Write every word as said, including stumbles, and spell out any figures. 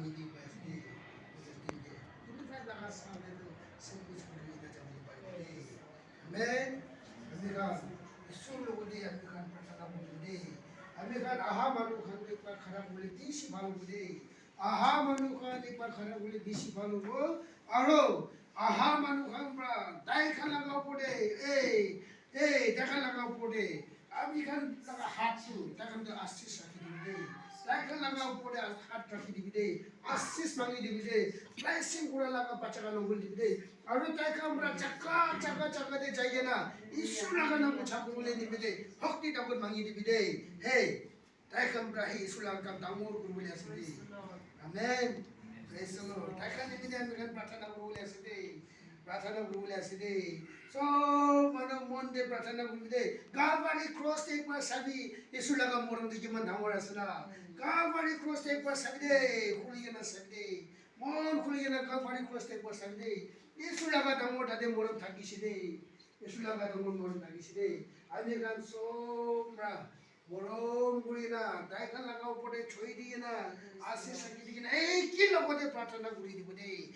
Twenty-five laga saal te tu sab kuch kuri na jabo paribo de. Amen. Ami khan Isor logote ami khan prarthana kuri de. Ami khan aha manu khan ke ekbar khara kuri le bishi bhal hobo de. Aha manu khan ekbar khara kuri le bishi bhal hobo. Aro aha manu khan pra tai khan laga upor de, ei, ei, tai khan laga upor de, ami khan laga hat tu, tai khan tu asis rakhi dibi de. Tai khan laga upor de hat rakhi dibi de. Asis mangi dibi de. Blessing kura laga bacha khan lobole dibi de. Aro tai khan pra jaka, jaka, jaka te jai kena Isor laga naam ucha kuribole dibi de. Bhakti dagon mangi dibi de. Hey, tai khan pra hi Isor laga kam dangor kuribole ase de. Amen. Praise the Lord. Tai khan etu time khan prarthana kuribole ase de. Prarthana kuribole ase de. So, manu mon de prarthana kuribi de. Calvary cross te ekbar sabi, Isor laga morom de kiman dangor ase na. Calvary cross te ekbar sabi de, khuli kena sabi de. Mon khuli kena Calvary cross te ekbar sabi de. Isor laga dangor tate morom thakise de. Isor laga dangor morom thakise de. Ami khan sob pra morom kuri na, tai khan laga upor te choi di na, asis rakhi di na, ei ki logote prarthana kuri dibo de.